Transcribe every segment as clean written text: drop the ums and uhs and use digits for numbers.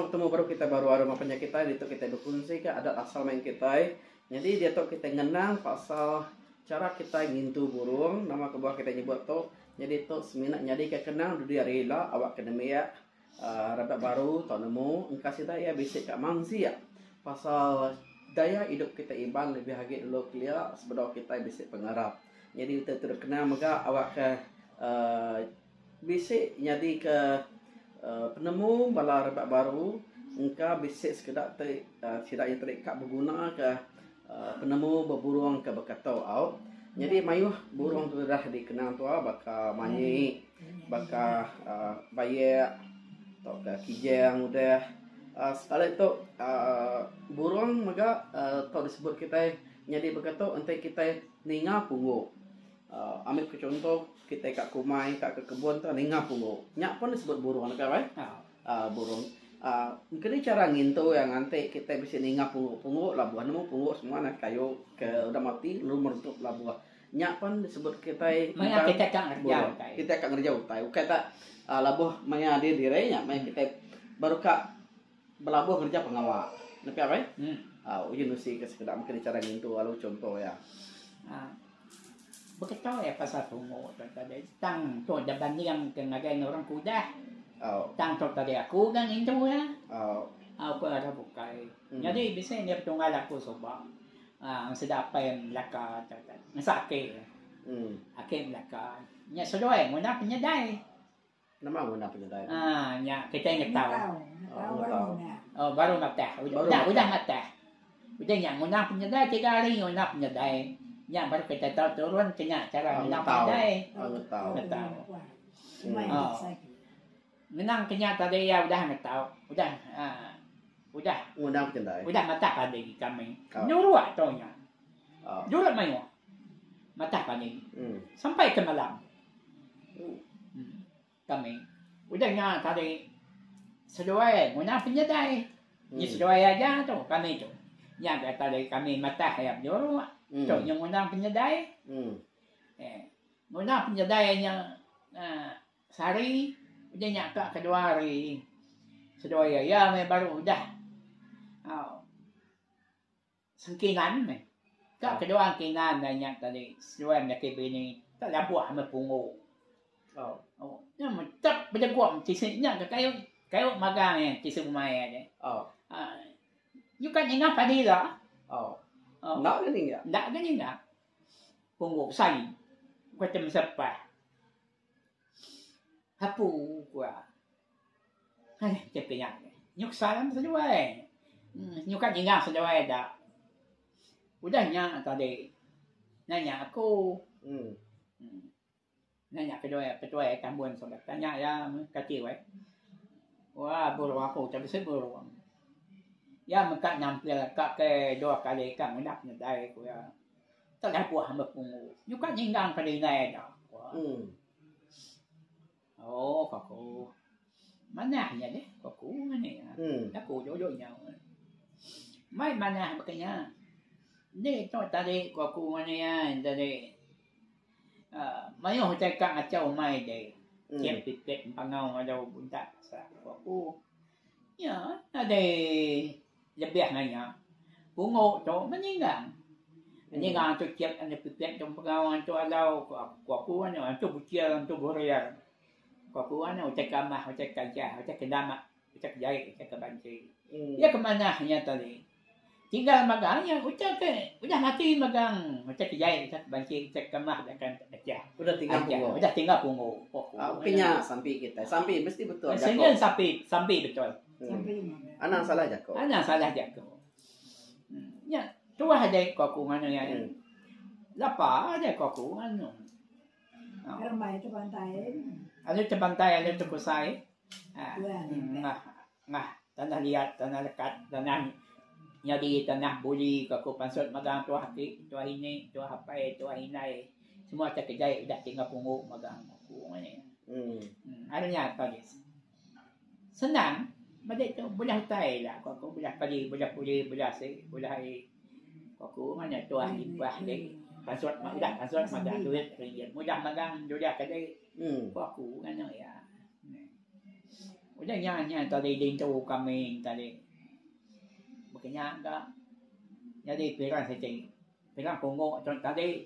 betemu baru kitai ba ruai rumah panjai kitai ditu kitai bekunsika adat asal main kitai. Nyadi diatu kitai ngenang pasal chara kitai ngintu burung nama kebuah kitai nyebut tu nyadi tu semina nyadika kenang dudi hari ila awakka nembiak uhh rebak baru tau nemu engka sida iya bisi ka mansik pasal daya idup kitai Iban lebih agi dulu kelia sebedau kitai bisi pengarap. Nyadi utai tu dikenang mega awakka uhh Bisi nyadika penemu bala rebak baru engka bisi sekeda ti sida iya tadi ka begunaka penemu beburung ke baka tu au. Nyadi mayuh burung tu udah dikenang tua baka manyi, baka bayak tauka kijang udah. Sekali tu burung mega tau disebut kitai nyadi baka tu enti kitai ninga punggu. Ambil ke chunto kitai ka kumai ka ke kebun tu ninga punggu. Nya pun disebut burung ne weh. Aaa burung. Aaa engkeni chara ngintu iya nganti kitai bisi ninga punggu. Punggu labuh nemu punggu semua ne kayu ke udah mati lalu meretup labuh. Nya pun disebut kitai Maya kitai ka ngereja utai. Kitai ka ngereja utai. Ukai ta labuh maya diri diri nya maya kitai baru ka Belabuh ngereja pengawa. Nepi apai? Au, uji nusi ke sekeda mungkin chara ngintu lalu chunto iya. Beketo iya pasal pungu tu tadi tang tu da banding ke ngagai enggau orang ke udah. Au. Tang tu tadi aku ga ngintu iya. Au. Au ku orang bukai. Nyadi bisi nya petunggal aku suba aaa sida apai melaka tu tadi ngesa aki. Aki melaka. Nya seduai nguna penyedai. Nama nguna penyedai tu? Haa nya kitai ngetau. Oh, ngetau. Oh baru matah. Udah udah matah. Udah nya nguna penyedai tiga hari nguna penyedai. Nya baru kitai tau turun ke nya chara nguna penyedai. Oh ngetau. Ngetau. Oh. Ngenang ke nya tadi iya udah ngetau. Udah haa udah. Nguna penyedai. Udah matah padi kami. Nyuruk tu nya. Nyuruk mayuh. Matah padi. Sampai ke malam. Kami. Udah nya tadi seduai nguna penyedai. Nyi seduai aja tu kami tu. Nya ga tadi kami matah iya benyuruk. Tu nya nguna penyedai. Eh nguna penyedai nya uhh sehari udah nya ka kedua hari seduai iya meh baru udah. Au. Sengkinan meh. Ka kedua engkinan da nya tadi seduai mendaki bini tak labuh meh punggu. Oh. Nya meh tep bedegum tisi nya ga kayu kayu magang iya tisi umai iya deh. Oh. Ha nyukat ninga padi la. Oh. Enda ga ningga. Enda ga ningga. Punggu besai kuai ti mesepah. Apu ku iya. Hai ti pinya nyuk salam seduai. Nyukat ninggang seduai da. Udah nya tadi nanya aku. Nanya keduai petuai tambun suba tanya iya kati weh. Wah burung aku ti bisi burung. Iya mega nampil ka ke dua kali ka ngenap nadai ku iya. Tak labuh bepunggu. Nyukat ninggang kedinai da. Oh ko aku. Manah nya deh ko aku ngani. Aku dulu nyau. Mai manah baka nya. Enti tu tadi ko aku ngani ai tadi uhh mayuh utai ka ngachau umai deh. Chip pipit empangau enggau buntak sak ko aku. Nya nadai lebih nganya. Pungu tu meninggang. Meninggang tu chip anu pipit tu empangau tu alau ko aku anu tu buchil tu burir. Ko aku anu utai ke amah utai ke kajah utai ke nama utai ke jai utai ke banci. Iya ke manah nya tadi. Tinggal magang nya utai ke udah mati magang utai ke jai utai ke banci utai ke kamah utai ke kajah. Udah tinggal punggu. Udah tinggal punggu. Ukai nya sampi kitai. Sampi mesti betul jako. Sengin sampi sampi betul. Anang salah jako. Anang salah jako. Nya tuah dei ko aku nganu iya. Lapa dei ko aku nganu. Alu tebantai alu tekusai. Ngah ngah tanah liat tanah lekat tanah nyadi tanah buli ko aku pansut magang tuah aki tuah ini tuah apai tuah indai semua te kejai udah tinggal punggu magang aku ngani. Ari nya tadi senang madi tu bulih utai ila ko aku bulih padi bulih puli bulih asi bulih ai ko aku ngani tuah limpah ti pansut udah pansut magang duit ringgit mudah magang dulih kadi ko aku ngani iya. Udah nya nya tadi dintu kami tadi. Baka nya ga nyadi pirang siti. Pirang pungu tu tadi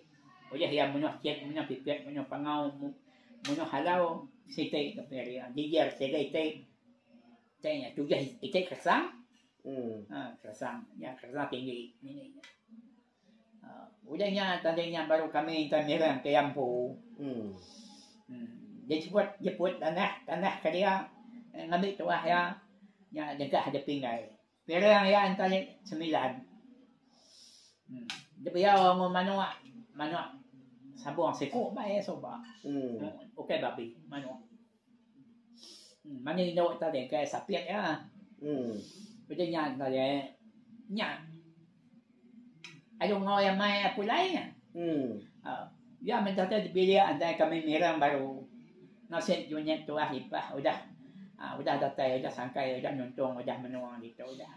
ulih iya menuh chit menuh pipit menuh pangau menuh halau siti ga piri iya dijir tiga iti. Iti nya tujah iti keresang. Uhh keresang nya keresang tinggi ngini nya. Udah nya tadi nya baru kami enta mirang ke iya empu. Dijeput jeput tanah tanah ke dia ngambi tuah iya nya degah da pinggai. Piring iya enta semilan. Dibeyau enggau manok manok sabong siku ba iya suba. Ukai babi manok. Mani indu tadi ke sapit iya. Udah nya tadi nya alu enggau iya mai iya pulai nya. Iya meh tadi bilik antai kami mirang baru nasit unit tuah lipah udah udah datai udah sangkai udah nuntung udah menua ditu udah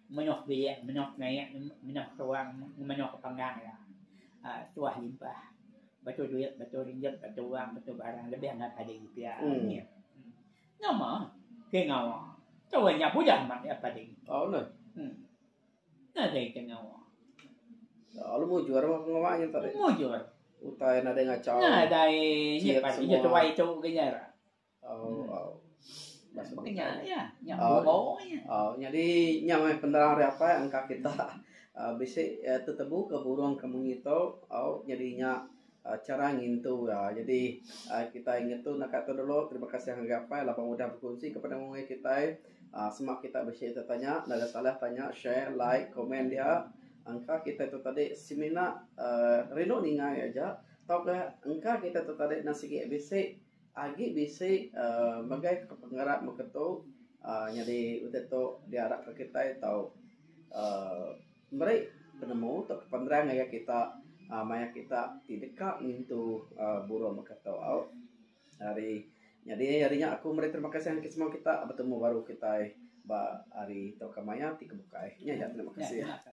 menuh bilik menuh ngaik menuh ruang menuh panggang iya tuah limpah. Batu duit, batu ringgit, batu wang, batu barang lebih angat padi pia nya. Nama ke ngawa. Tau nya bujang amat iya padi. Tau neh. Hmm. Nadai ke ngawa. Lalu mujur mah pengawa nya tadi. Mujur. Utai nadai ngachau. Nadai nya padi nya tuai tu ke nya. Oh, oh. Baka nya ya, nya bumbu nya. Oh, nyadi nya meh penerang ari apai engka kita bisi tetebu ke burung ke munyi tu au nyadi nya chara ngintu iya. Jadi kitai ngetu naka tu dulu terima kasih ngagai apai laban udah bekunsi ke penemu ngagai kitai sema kita bisi tetanya enda salah tanya share like komen dia engka kitai tu tadi semina rindu ninga iya aja tauka engka kitai tu tadi enda sigi bisi Agi bisi megai ke pengarap meka tu nyadi utai tu diarap ka kitai tau meri penemu tauka penerang ngagai kita maya kita ti deka ngintu burung meka tu au. Ari nyadi ari nya aku meri terima kasih ngagai semua kita betemu baru kitai ba hari tauka maya ti ke bukai. Nya aja terima kasih.